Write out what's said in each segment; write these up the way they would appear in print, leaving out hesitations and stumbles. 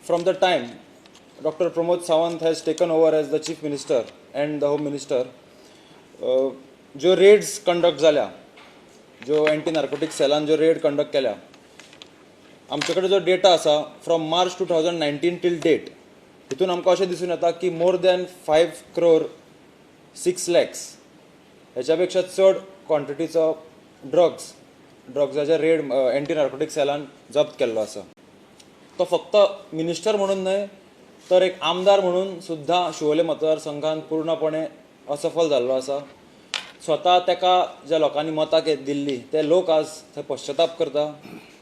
From the time Doctor Pramod Sawant has taken over as the Chief Minister and the Home Minister, ज्यो Reds conduct जाल्या, ज्यो anti narcotic सेलान ज्यो red conduct केल्या, आमचे कडेन जो डेटा आसा from March 2019 till date, हितून आमकां अशें दिसून येता की more than 5 crore 6 lakhs हेच्या पेक्षा चड क्वॉन्टिटीचो ड्रग्साचे रेड एंटी नार्कोटीक सेलान जप्त केल्लो आसा. तो फक्त मिनिस्टर म्हणून न्हय तर एक आमदार म्हणून सुद्दां शिवोले मतदारसंघात पूर्णपणे असफल जाल्लो आसा. स्वता ताका ज्या लोकांनी मतां दिल्ली ते लोक आज थंय पश्चाताप करता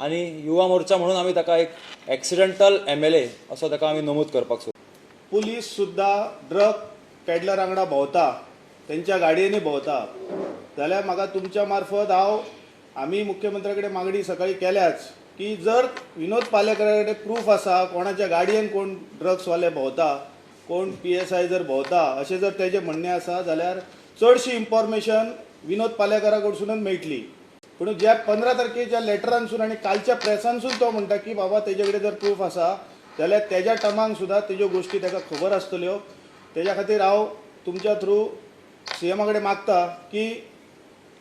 आनी युवा मोर्चा म्हणून आमी ताका एक एक्सिडेंटल एमएलए असो ताका आमी नमूद करपाक सोदता. पुलीस सुद्दां ड्रग पेडलर वांगडा भोंवता, तेंच्या गाडयेनी भोंवता जाल्यार म्हाका तुमच्या मार्फत हांव आमी मुख्यमंत्र्या कडेन मागणी सकाळी केल्याच की जर विनोद पालेकरा कडेन प्रूफ आसा, कोणाच्या गाडयेन कोण ड्रग्सवाले भोंवता, कोण पीएसआय जर भोंवता अशें जर तेजें म्हणणें आसा जाल्यार चडशी इन्फॉर्मेशन विनोद पालेकरा कडसूनच मेळटली. पूण ज्या 15 तारखेच्या लेटरानसून आनी कालच्या प्रेसानसून तो म्हणटा की बाबा तेजे कडेन जर प्रूफ आसा जाल्यार तेज्या टर्मांक सुद्दां तेज्यो गोश्टी ताका खबर आसतल्यो. तेज्या खातीर हांव तुमच्या थ्रू सीएमा कडेन मागता की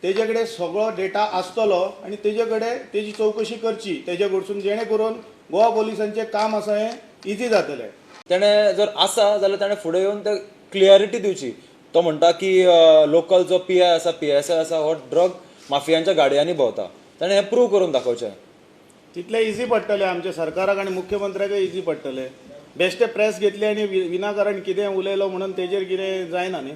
तेजे कडेन सगळो डेटा आसतलो आनी तेजे कडेन तेजी चवकशी करची तेजे कडसून, जेणे करून गोवा पोलिसांचें काम आसा हें इजी जातलें. तेणें जर आसा जाल्यार ताणें फुडें येवन ते क्लियरिटी दिवची. तो म्हणटा की लोकल जो पीआय आसा, पीएसआय आसा, हो ड्रग माफियांच्या गाडयांनी भोंवता. ताणें हें प्रूव करून दाखोवचें. तितलें इजी पडटलें आमच्या सरकाराक आनी मुख्यमंत्र्याकय इजी पडटलें. बेश्टे प्रेस घेतली आनी विनाकारण कितें उलयलो म्हणून तेजेर कितें जायना न्ही.